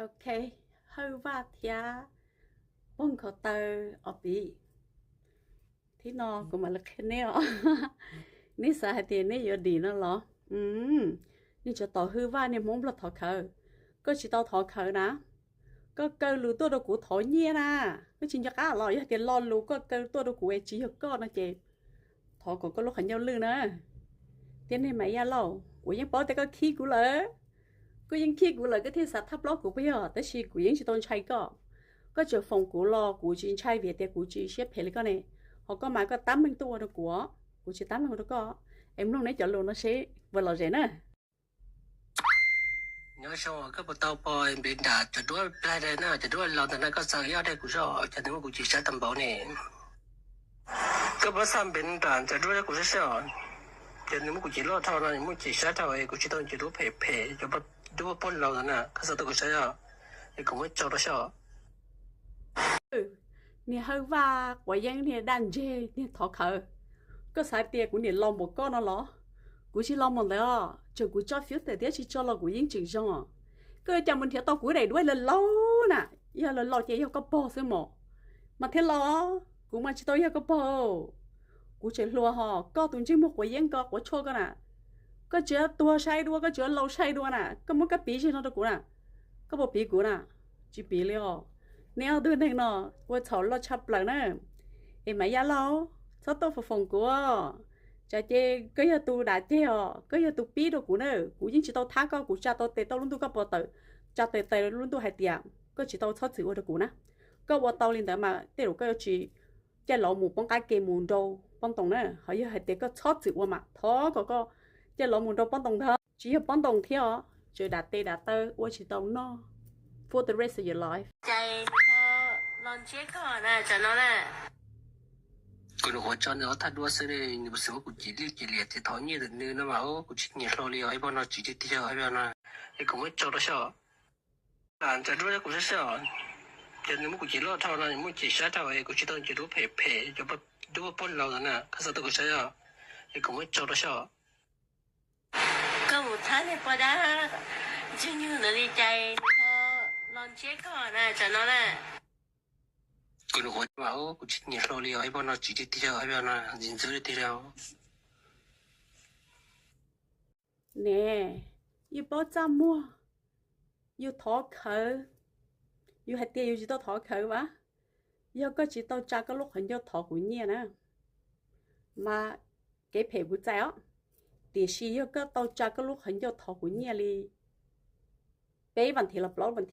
Ok, Hawj Vaj thiab Pog Nkhaus Taw ob pib. Thib no kuv mam li qhia neb os. Neb xav hais tias neb yuav dim no los? Nej tsuas tos Hawj Vaj niag Hmoob Nplog thov khawv. Koj tsis tau thov khawv na. Koj kaw lus tuaj rau kuv thov nyiaj na. Koj tsis nco qab los yog tias lo lus koj kaw tuaj rau kuv es tsis yog koj no ces thov kom koj lub qhov ncauj lwj na. Thiab niag Mas Yaj Lauj, kuv yeej paub tias koj khib kuv lawm. Koj yeej khib kuv lawm koj thiaj xav thab plaub kuv puas yog? Tab sis kuv yeej tsis tau ntshai koj. Koj tseem foom kuv los kuv tsis ntshai vim tias kuv tsis siab phem li koj ne. Ho koj mas koj tab meeg tuaj ua rau kuv, kuv tsis tab meeg ua rau koj. Es mloog neb cov lus no seb puas lom zem na. Nyob zoo, koj puas tau pom npe nram cov duab plag na, cov duab laus ntawm no koj txaws ib ob daim kuv zoj, cov nws muab kuv cim sab tag npaum ne. Koj puas xav npe nram cov duab kuv saib saib os. Cov nws muab kuv cim loj dhau no, nws muab cim sab dhau es kuv tsis tau cim duab phem phem, cov duab pog laus ntawd na, koj xav tuaj kuv saib os, es kuv muab tso rau saib os. Niag Hawj Vaj quav yeeb niag daj ntseg niag thov khawv. Koj xav tias kuv niam laus npaum koj no los? Kuv tsis laus npaum ntawd os, tseem kuv tso filter thiab tsis tso los kuv yeej tseem zoo os. Koj yuav cas mus nrhiav tau kuv daim duab laus laus na, yog laus laus ces yog koj pog xwb mos. Mas thiaj laus, kuv mas tsis tau yog koj pog. Kuv tseem hluas hos, koj tus ntsej muag quav yeeb ko quav tshuaj ko na. Koj tsis tuag sai dua, koj tsis laus sai dua na, koj muab koj piv zig no rau kuv na. Koj puas piv kuv na? Tsis piv li os. Neb ob tug neeg no ua txhaum loj tshaj plaws na. Es Mas Yaj Lauj, txhob tuaj foom foom kuv. Tsam ces koj yog tus dam ceg os, koj yog tus pib rau kuv na. Kuv yeej tsis tau thab koj, kuv tsa tau tes tau lub ntuj koj puas tawm, tsa tes tes lub ntuj hais tias koj tsis tau txhob txwm ua rau kuv na. Koj ua tau li ntawd mas tej zaum koj yuav tsis caij lov mus poob qab ke mus nrau pob ntoos na. Ho yog hais tias koj txhob txwm ua mas thov kom koj caij lov mus nrau pob ntoos ntag. Tsis yog pob ntoos thiab os, tseem dam tes dam taw ua tsis tau noj for the rest of your life. Cais nws ho los ntsiab koj na tsam no na. Kuv nws qhuav tso nws ob thaj duab xwb ne, nws puas xav muab kuv cim lwj cim liam thiab thov nyiaj ntawm nws no mas kuv tsis nyiam hlo li os, ib pog no tsis tiag tiag os, ib pog no. Es kuv muab tso rau saib os. Lam cov duab kuv saib saib os. Ces nws muab kuv cim loj dhau no, nws muab cim sab dhau es kuv tsis tau cim duab phem phem, cov duab pog laus ntawd na, koj xav tuaj kuv saib os, es kuv muab tso rau saib os. Koj mus thab niag poj dab ntsej nyug ntawd li cas nws ho los ntsiab koj na tsam no na. Kuv nws qhuav mas kuv tsis nyiam hlo li os, ib pog no tsis tiag tiag os, ib pog no ntxim ntxub tiag tiag li. Ne, yus paub txaj muag, yus thov khawv, yus hais tias yus tsis tau thov khawv vas. Yog koj tsis tau tsa koj lub qhov ncauj thov kuv nyiaj na, mas kev phem kuv txais os. Tiam sis yog koj tau tsa koj lub qhov ncauj thov kuv nyiaj li peb vas thiv los plaub vas